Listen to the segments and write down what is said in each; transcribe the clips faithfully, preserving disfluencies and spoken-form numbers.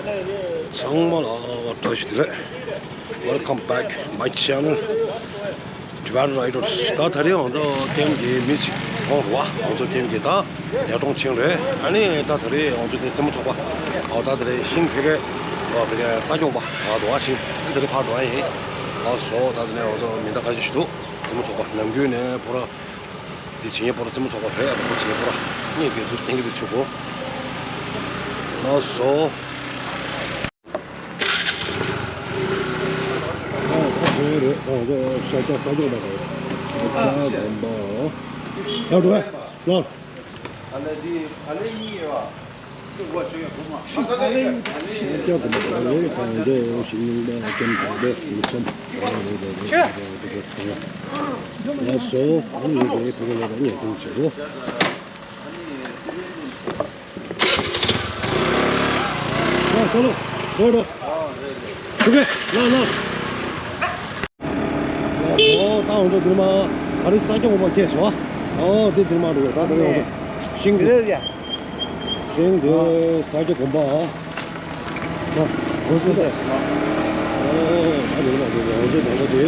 ཚང་མ་ལ་བཀྲ་ཤིས་བདེ་ལེགས། Welcome back my channel Tibetan Riders. ད་ད་རེས་ང་ཚོ་ཀེམ་གྱི་མི་ཞིག་མཐོང་རུང་བ། ང་ཚོ་ཀེམ་གྱི་ད་ཡར་གྲོང་ཆེན་རེད། ཨ་ནི་ད་ད་རེས་ང་ཚོ་དེ་རྩེད་མོ་ཚོགས་པ། ཨོ་ད་ད་རེས་ཤིང་ཕེ་ཕེ། ཨོ་ཕེ་ཕེ་ས་སྐྱོང་པ་ང་འགྲོ་བ་ཤིང་ད་ད་རེས་ཕར་འགྲོ་བ་ཡིན། ཨོ་སོ་ད་ད་ནས་ང་ཚོ་མི་ད་ག་ཞིག་ཞིག་འདུག་རྩེད་མོ་ཚོགས་པ་ནམ་རྒྱུན་ནས་ཕོ་ར། འདི་བྱེད་མཁན་པོ་ར་རྩེད་མོ་ཚོགས་པ་རེད། ཨ་ནི་བྱེད་མཁན་པོ་ར་གཉིས་ཀྱི་འདུག་སྟེང་གི་འདུག་ཆུ་བོ། ལགས་སོ། ཨ་ཁོ་རེད། ཨ་ཁོ་ཤ་ཁྲག་ས་སྐྱོང་པ་རེད། ཤ་ཁྲག་དགོན་པ། ཡར་འགྲོ་བས་ལོར། ཨ་ལེ་འདི་ཨ་ལེ་གཉིས་ཡོད། ཤར་རྒྱག་དགོས་པ་དང་ལས་གང་འདྲ་ཞིག་རྙིང་པ་ཀྱང་དགོས་པའི་མི་ཚང་ལ་སོ་ཨ་ནི་ཡོད་པའི་བུ་ག་ལ་རང་ཉེས་དོན་བྱེད་དགོས། ལ་ཆ་ལོ་རོ་རོ་ཆུ་གེ་ལ་ལ། ཨོ་ད་འོང་ཚོ་འདིར་མ་ད་རེས་ས་སྐྱ་འོང་པ་ཁྱེད་སོ། ཨོ་དེ་འདིར་མ་འགྲོ་ད་ད་རེས་འོང་ཚོ་ཤིང་དེ། ཤིང་དེ་ས་སྐྱ་དགོན་པ། ཨོ་ད་འདིར་མ་འགྲོ་འོང་ཚོ་ད་ད་དེ།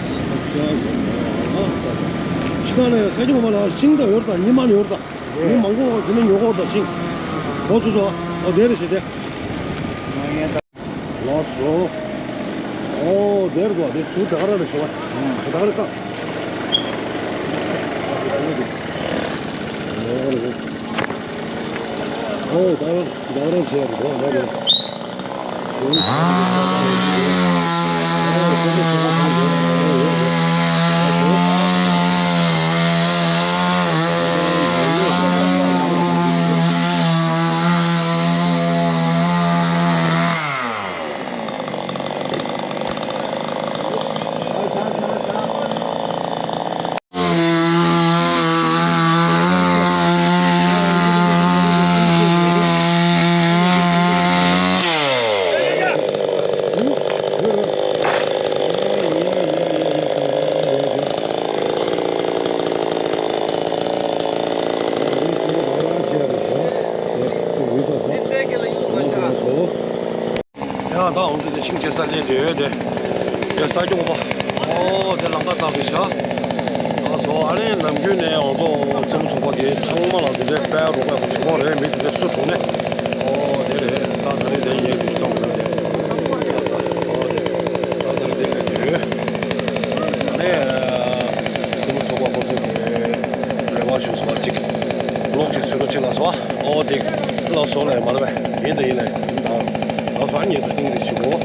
ས་སྐྱ་དགོན་པ། ཕྱི་ནང་ལ་ས་སྐྱ་དགོན་པ་ལ་ཤིང་དང་ཡོར་དང་ཉི་མ་ནས་ཡོར་དང་། མི་མང་པོ་དེ་ནས་ཉོ་གོ་དང་ཤིང་། གོ་ཚོ་སོ། ཨོ་དེ་རེད་ཞེས་དེ། ལགས་སོ། ཨོ་དེར་གོ་དེ་སུ་ད་ག་ར་རེད་ཤོ་བ། ད་ག་རེད་ད། ཨོ་ད་ག་ར་བྱས་རེད་གོ་ད་རེད། ཡང་ད་འོང་དུས་དེ་ཤིང་སྐྱེ་ས་སླེབས་དེ་ཡོད་དེ། དེ་ས་སྐྱོང་པ། ཨོ་དེ་ལམ་ཁ་བཏགས་པའི་ཤ། ཨ་སོ་ཨ་ནི་ནམ་རྒྱུན་ནས་འོང་དོ་རྩེད་མོ་ཚོགས་པ་གི་ཚང་མ་ལ་དེ་འདྲའི་དཔལ་རོགས་པ་ཞིག་ཁོང་རེད་མི་དེ་འདྲ་སུ་གྲོངས་ནས། ཨོ་དེ་རེད་ད་ད་རེས་དེ་ཡས་དེ་ཙམ་རེད་དེ། ཨོ་དེ་ད་ད་རེས་དེ་རེད་དེ་ཡོད། ཨ་ནི་རྩེད་མོ་ཚོགས་པ་ཁོ་ཚོ་གི་རེ་བ་ཞུ་སོ་ཅིག་ལོག་ཅིག་སུ་རུ་ཅིག་ལ་སོ། ཨོ་དེ་ལ་སོ་ལ་མ་རེད་པས་ཡིན་དེ་ཡིན་ལ་ཡིན་ད། ཨོ་ཧ་ཉེ་དུ་ཏིང་རེ་ཞིག་གོ།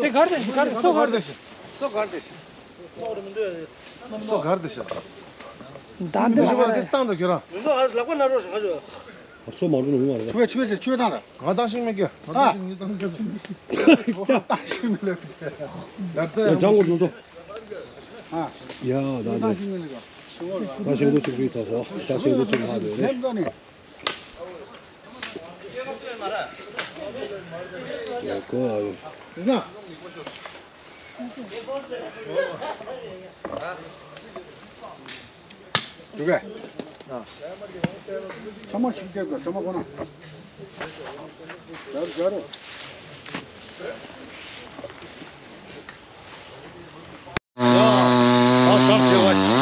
དེ་གར་དེ་གར་སོ་གར་དེ་སོ་གར་དེ་སོ་གར་དེ་ཤ། ད་འདི་ལ་གར་དེ་སྟངས་དུ་གྱུར་ར། མི་འདུག་ཨ་ལག་པ་ན་རོ་ཞིག་ཁ་ཅོ། སོ་མ་རུ་ནུ་མ་རེད། ཆུ་བས་ཆུ་བས་ཆུ་བས་བཏང་ར། ང་བཏང་ཤིང་མེད་ཀྱི། ཨ། ང་བཏང་ཤིང་མེད་ལ། ཡ་ལྗང་གོ་ལུ་སོ། ཨ། ཡ་ད་ད་ད་ཤིང་གོ་ཆུ་བས་ཚ་སོ། ད་ཤིང་གོ་ཆུ་ལ་དེ་རེད། ལེམ་ད་ནི། ཡ་གོ་ཨ་ཡོ། ཟ། འདུག་གས། ཨ། ཚང་མ་ཤུགས་རྒྱབ་དགོས། ཚང་མ་ཁོ་ན། རྒྱབ་རྒྱབ་རོ། ཡ། ཨ་ཤར་ཆེ་བ།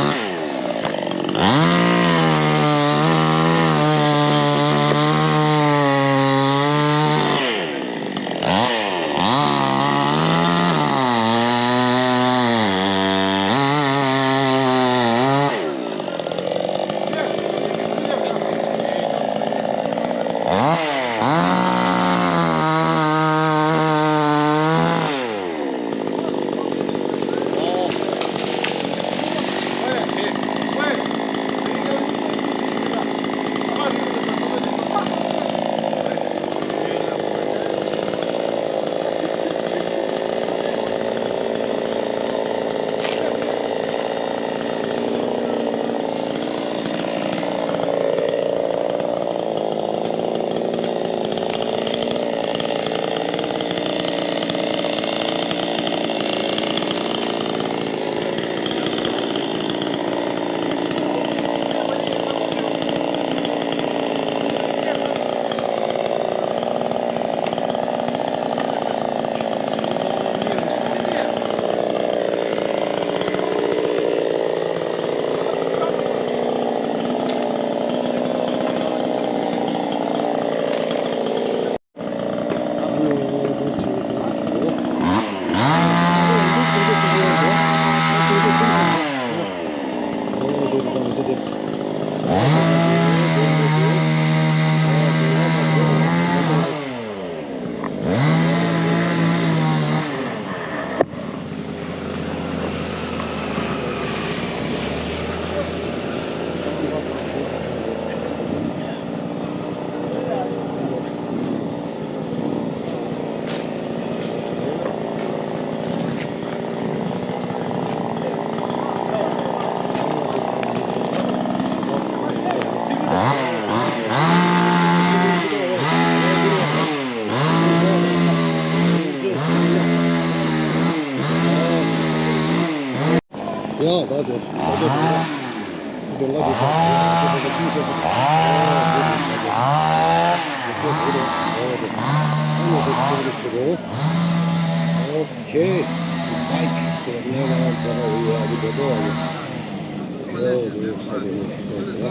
ཡ་ད་དེ་ས་ཆ་དེ་ལ་དེ་ལ་དེ་ས་ཆ་དེ་ལ་ཁྱིམ་ཆེ་ས་དེ་ལ་དེ་ཁྱོད་དེ་རེད། ཨ་ནི་དེ་ཆེ་རེད་ཆེ་རེད། ཨོ་ཁེ། བྷའིཀ་དེ་ལ་ཉལ་ལ་འགྲོ་ག་ཡོད་ཡ་དེ་འགྲོ་འགྲོ་བ་ཡོད། ཨོ་དེ་ས་དེ་ནས་ཨོ་དེ།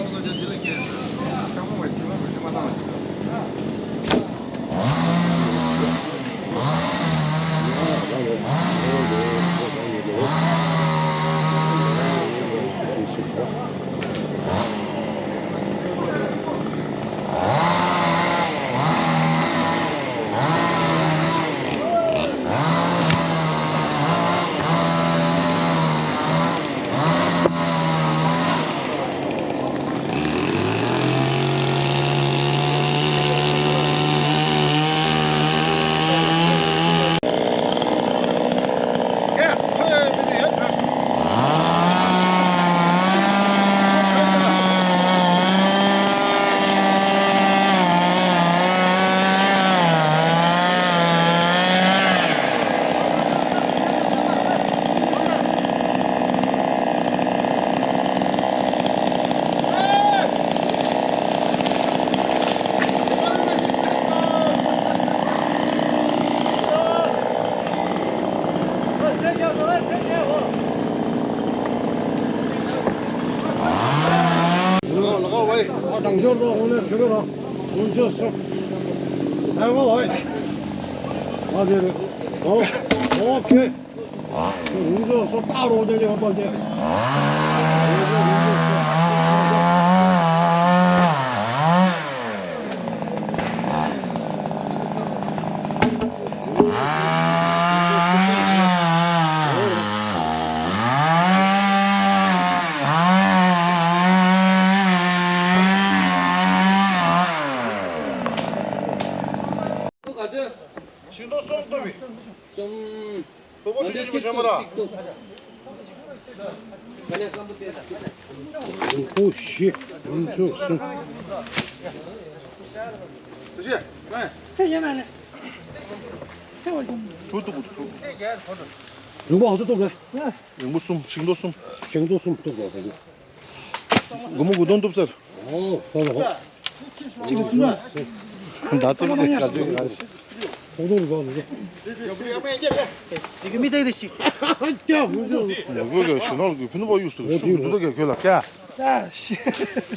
ཨོ་ཁེ། ཨོ། ཨོ་ཁེ། ཨོ། ཨོ་ཁེ། ཁོ་བོ་ཆུ་ཆུ་ཆུ་མ་ར། ཨོ་ཤི། ཨོ་ཤི་སུ། ཆུ་ཆུ། ཚེ་ཡན་མ་ནས། ཚེ་བ་ཅུང་། ཆུ་ཏུ་པུ་ཆུ། རིང་པོ་ཨང་ཚོ་ཏོག་རེད། རིང་པོ་གསུམ། ཤིང་ཏོག་གསུམ། ཤིང་ཏོག་གསུམ་ཏོག་རེད། སྒོར་མོ་དགུ་སྟོང་གཏུབ་ཚར། ཨོ་ཧོ་ཧོ། གཅིག་ལ་གསུམ་ར། ཟླ་གཙོ་བོ་དེ་ག་ཚོད་ག་ཚོད། ཧོ་ཧོ་ཧོ་ཧོ། དེ་གི་མི་དེ་དེ་ཞིག་ཀྱ་མུ་ཇོ། ཡ་གོ་ག་ཞུ་ནོར་གི་ཕུ་ནུ་པ་ཡུས་སུ་ཤུ་དུ་དུ་ག་གོ་ལ་ཀྱ།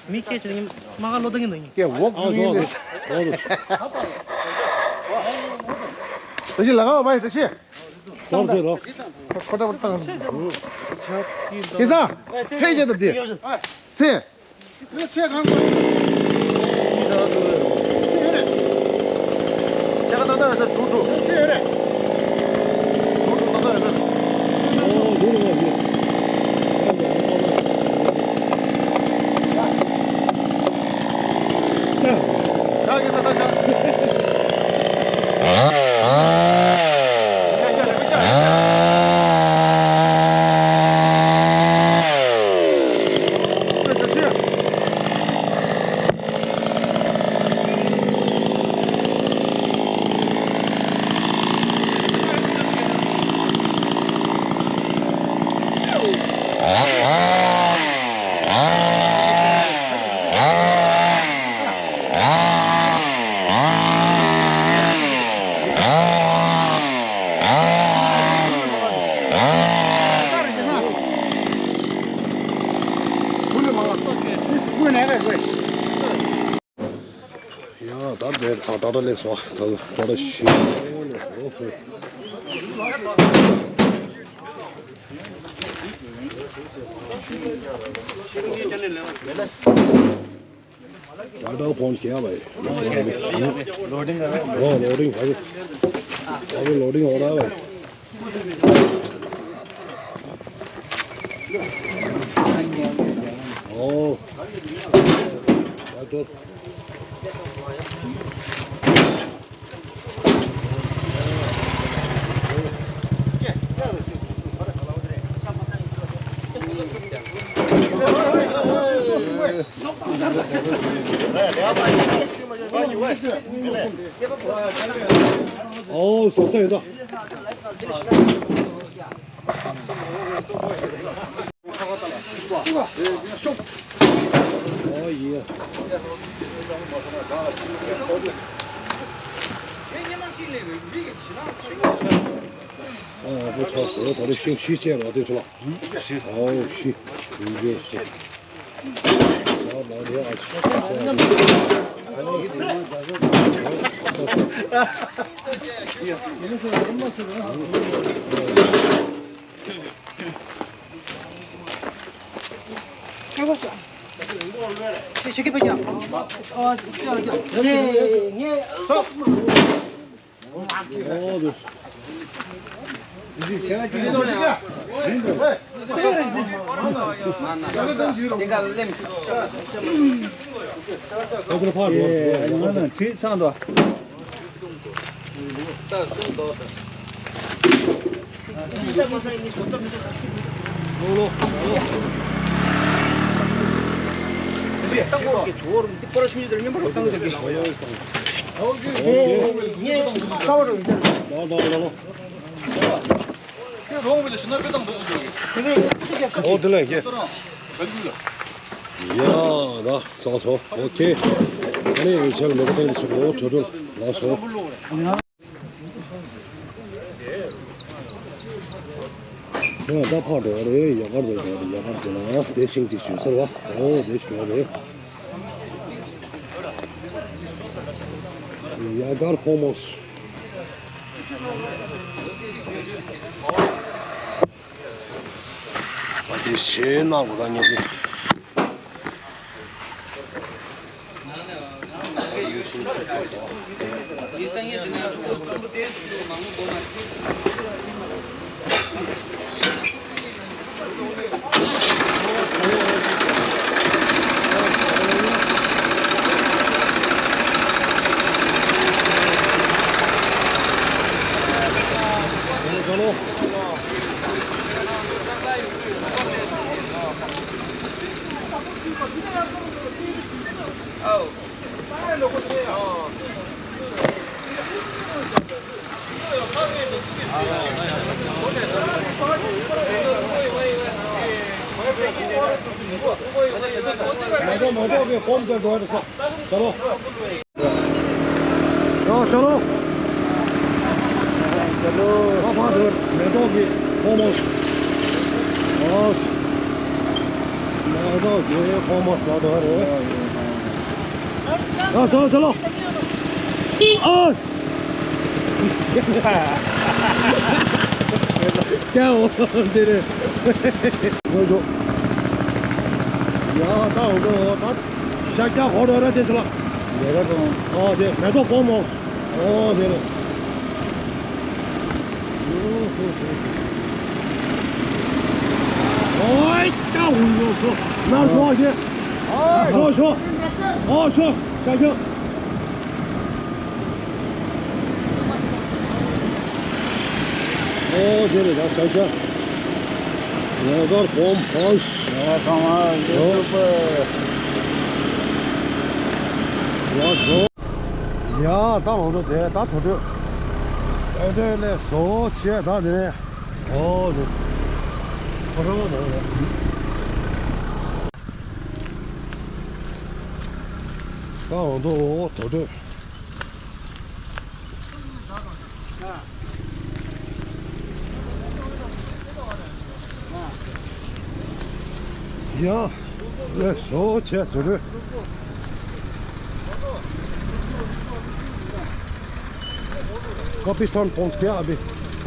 མི་ཁྱེད་ཅི་ནི་མ་ག་ལོ་དང་གི་ནི། ཀྱ་ཝོག་ཡུ་ཡིན་ལེ། ད་ཞི་ལ་ག་བ་ད་ཞི། ཏོར་ཟེར་རོ། ཁོ་ཏ་བར་ཏང་། ཁེ་ས། ཚེ་རྒྱལ་དང་དེ། ཚེ། ཚེ་གང་དགོས། ཚེ་ག་ཏག་ཏག་རེད་ས་དྲུག་དྲུག་ཚེ་རེད། དྲུག་དྲུག་ཏག་ཏག་རེད་ས། ཨོ་དེ་རེད་བ་དེ། ད་གེ་ས་ད་ཆ། ཡང་ད་རེད། ཨ་ཏག་ཏག་སླེབས་སོང་། ད་ཏག་ཏག་ཞིག་སླེབས་སོང་། ཏག་ཏག་ཕོན་སྐྱེ་བ་ཡིན། ལོ་ཌིང་ག་རེ། ཨོ་ལོ་ཌིང་ག་རེ། ཨ་ལོ་ཌིང་འོ་ར་བ་ཡིན། ཨོ། ཏག་ཏག་ཨོ་སོ་སོ་ཡོད་དོ། ཨོ་ཡེ། ཨོ་བུ་ཆོག་སོ་ད་རེ་ཤིང་ཤི་ཆེ་རོ་དེ་ཆོ་ལ། ཨོ་ཤི་ཡིན་རྒྱུ་སོ། ཨོ་ལ་རེ་ཨ་ཆི། ཨོ་དེ་ལས་ཀྱི། ཡ་ད་སོང་སོང་། ཨོ་ཁེ། ཨ་ནི་ཡང་ཆེ་ལ་མེ་ཏོག་ཏན་ཆུ་ལོ་ཐོ་ཐོ་ལ་སོང་། ཡང་ད་ཕར་འགྲོ་བ་རེད། ཡ་གར་འགྲོ་བ་རེད། ཡ་གར་འགྲོ་ན་དེ་ཤིང་དེ་ཞོད་ཟེར་བ། ཨོ་དེ་ཞིག་འགྲོ་བ་རེད། ཡ་གར་ཧོ་མོ་སི། ཨ་དེ་ཞེ་ན་གོ་ད་ཉེ་གི། མེ་ཏོག་མེ་ཏོག་གི་ཧོམ་དེར་འགྲོ་ཡ་རེད་ས། ཅ་ལོ། ཡ་ཅ་ལོ། ཅ་ལོ། ཨ་ཕ་དེར་མེ་ཏོག་གི་ཧོམ་ཨོས། ཨོས། མེ་ཏོག་གི་ཧོམ་ཨོས་ལ་འགྲོ་ཡ་རེད། ཡ་ཅ་ལོ་ཅ་ལོ། ཨ། ཀྱའོ། འདི་རེད། ཡོ་ཡོ། ཡ་ད་འོ་འདྲ་ད། ཤ་རྒྱགས་ཧོ་ར་ར་དེ་ཚོ་ལ། ལས་ཀ་གཏོང་། ཨོ་དེ་མེ་ཏོག་ཧོམ་ཨོས། ཨོ་དེ་རེད། ཨོའི་ད་འོ་ཡོ་སོ། ན་ཤོ་ཤེ། ཤོ་ཤོ། ཨོ་ཤོ། ཤ་རྒྱགས། ཨོ་དེ་རེད་ད་ས་ཆ། ལས་ཀར་ཧོམ་ཨོས། ཡ་ཚང་མ་ཡུ་ཊུབ་པར། ཡ་བཟོ། ཡ་ད་འོ་འགྲོ་དེ་ད་དོ་དོད། ཨེ་དེ་ལས་བཟོ་བྱས་ད་དེ་ནས། ཨོ་དེ། ཁོ་རང་ལ་དོ་དོད། ད་འོ་འགྲོ་དོ་དོད། ཡ། ལས་བཟོ་བྱས་དུ་རེད། कब्रिस्तान पहुंच गया अभी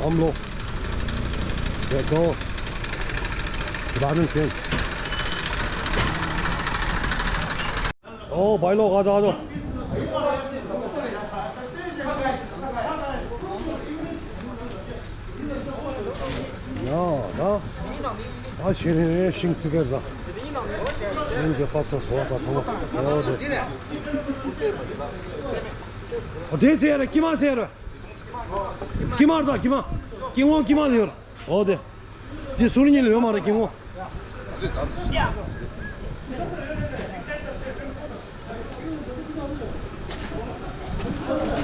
हम लोग। देखो, गार्डन के। ओ भाई लोग, आ जाओ, आ जाओ। ཡ་ད། ད་ཕྱིར་ཤིང་རྩི་གེར་ད། ཤིང་གི་པགས་ཚོ་བཟོ་བ་ད་ཚང་མ་ཡོད་དེ། ཨོ་དེ་རྩི་ཡ་རེད། ཀྱི་མ་རྩི་ཡ་རེད། ཀྱི་མ་རེད་ད་ཀྱི་མ། ཀྱི་ངོ་ཀྱི་མ་ལ་ཡོད་རེད། ཨོ་དེ། འདི་ཟུར་གཉིས་ལ་ཡོད་མ་རེད་ཀྱི་ངོ།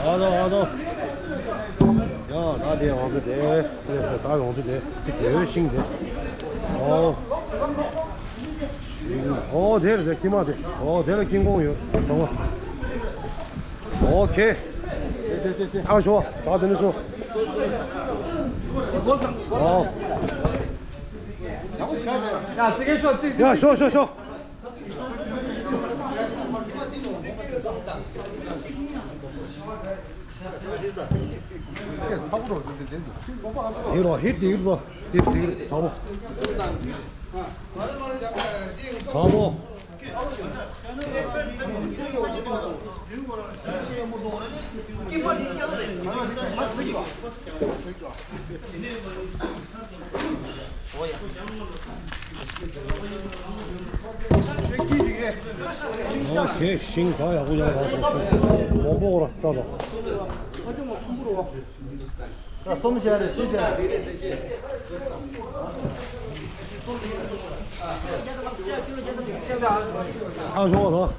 ཨ་དོ་ཨ་དོ། ཡ་ད་དེ་ཡོང་ཚུལ་དེ། ལས་ས་ད་ཡོང་ཚུལ་དེ། དེ་དེ་ཤིང་དེ། ཨོ། ཨོ་དེ་རེད་དེ་ཀྱི་མ་དེ། ཨོ་དེ་ལ་ཀྱི་ངོ་ཡོད་ཚང་མ། ཨོ་ཁེ། ཨ་ཞོ། ད་དེ་ནས་སོ། ཨོ། ཡ་ཤོ་ཤོ་ཤོ། ཧེ་རོ་ཧེ་དེ་རོ་དེ་དེ་ཚ་བོ། ཚ་བོ། ཨོ་ཁེ། ཤིང་ཁ་ཡག་པོ་ཡག་པོ་སོང་། མོ་པོ་ར་ལྟ་དང་། ད་གསུམ་བྱས་རེད་བཞི་བྱས། ཨ་ཞོག་ད།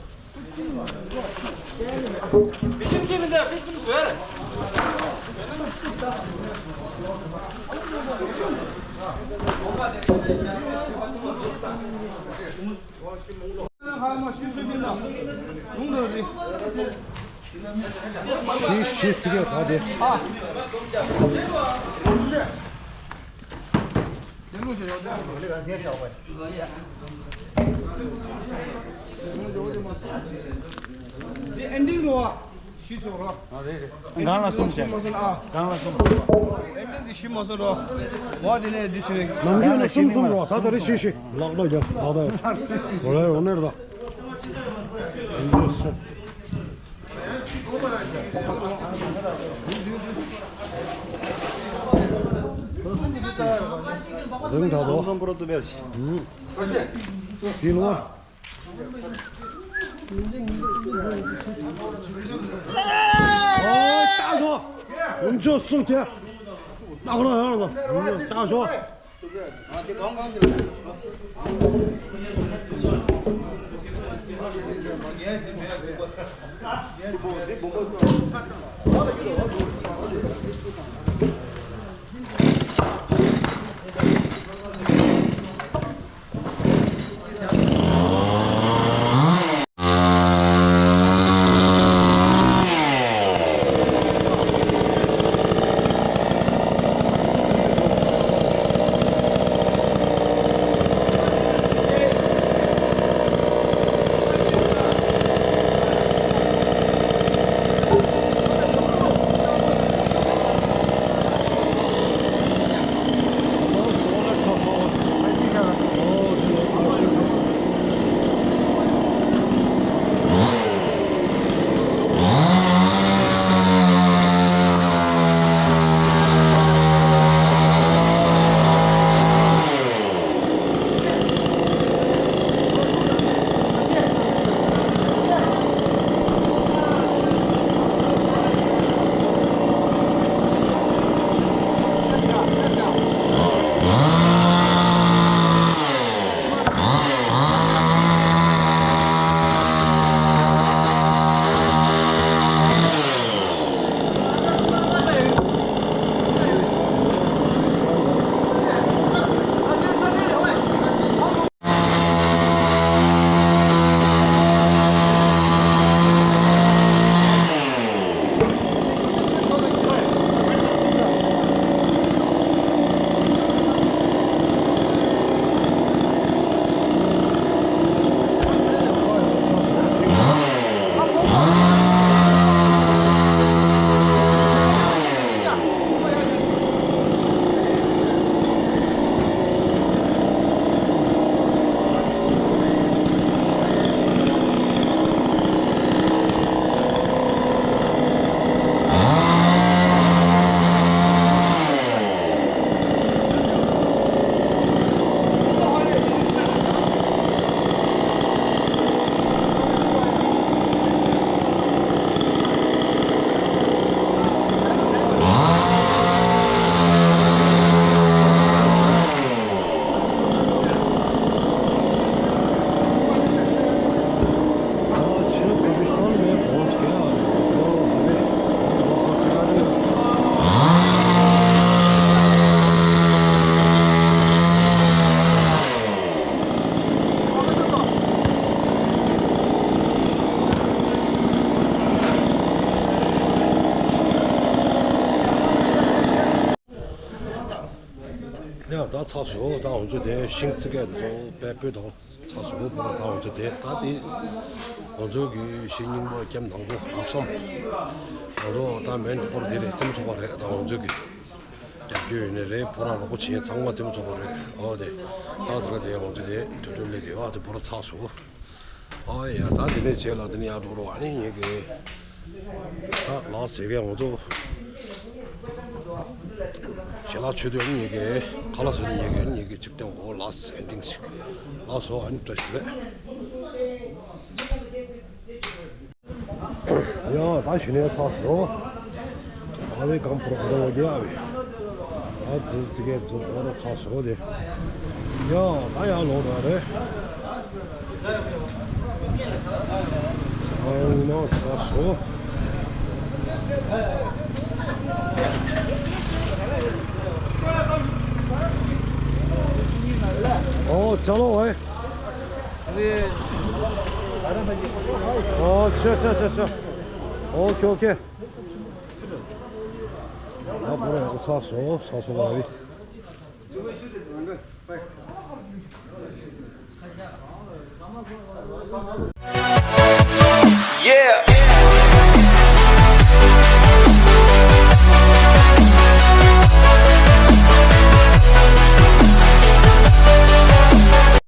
ཤི་ཤི་ཚིག་ག་དེ། འདི་ཨེན་ཌིང་རོ། ཤི་སོང་རོ། གང་ལ་གསུམ་བྱས། མ་སོང་ཨ། གང་ལ་གསུམ། ཨེན་ཌིང་འདི་ཤི་མ་སོང་རོ། བ་དེ་ནས་འདི་ཤི་རེད། ནམ་རྒྱུན་ནས་གསུམ་གསུམ་རོ། ད་ད་རེ་ཤི་ཤི། ལག་ལོ་རྒྱབ་ད་ད། རོ་རེ་རོ་ནེར་ད། རིང་དྲགས་སོ། སིལ་བར། ཨོ་ད་སོ། ཨུམ་ཅོ་སུ་ཁྱེར། ཨ་ཁོ་ལ་ཡང་ལ་ལྟ་ཤོག་ཡ་ད་ཚར་སོང་། ད་ང་ཚོ་དེ་ཤིང་རྩི་སྐད་དེ་ཚོ་དཔེ་སྤོས་དང་ཚར་སོང་། ད་ང་ཚོ་དེ་ད་དེ་ང་ཚོ་གི་ཤིང་རྙིང་པ་ཀེམ་དང་པོ་ལམ་སང་ང་ཚོ་ད་མེན་སྐོར་དེ་རེད། རྩེད་མོ་ཚོགས་པ་རེད། ད་ང་ཚོ་གི་རྒྱབ་སྐྱོར་ཡོད་ནི་རེད། ཕོ་བྲང་རོགས་པ་བྱེད་ཚང་མ་རྩེད་མོ་ཚོགས་པ་རེད། ཨོ་དེ་ད་ད་དེ་ང་ཚོ་དེ་དུས་ཚོད་ལས་དེ་བ་དེ་ཕོ་བྲང་ཚར་སོང་། ཨོ་ཡ་ད་དེ་ནས་བྱས་ལ་དེ་ནས་ཡར་འགྲོ་རོགས། ཨ་ནི་ངེད་ཀྱི་ད་ལགས་ཟེར་མཁན་ང་ཚོ་ཞལ་ལག་མཆོད་དུས་ངེད་ཀྱི་ཁ་ལག་ཟེར་ངེད་ཀྱི་ངེད་ཀྱི་ཅིག་སྟོན་གོ། ལགས་ཟེར་འདིང་ཞིག་ལགས་སོ། ཨ་ནི་བཀྲ་ཤིས་བདེ་ལེགས། ཡ་ད་གཞི་ནས་ཚར་སོང་། ཨ་བའི་གང་པོར་གོ་རོ་རྒྱ་བའི་ཨ་ཙི་ཙི་གེ་ཙི་པོ་ར་ཚར་སོང་དེ། ཡ་ད་ཡར་ལོག་ར་རེད། ཨ་ནི་ཚར་སོང་། ཨོ་ཅ་ལོ་ཝེ། ཨོ་ཆ་ཆ་ཆ་ཆ། ཨོ་ཁེ་ཨོ་ཁེ། ཨ་བོ་ར་ཡག་པོ་ཚར་སོང་། ཚར་སོང་བ་རེད།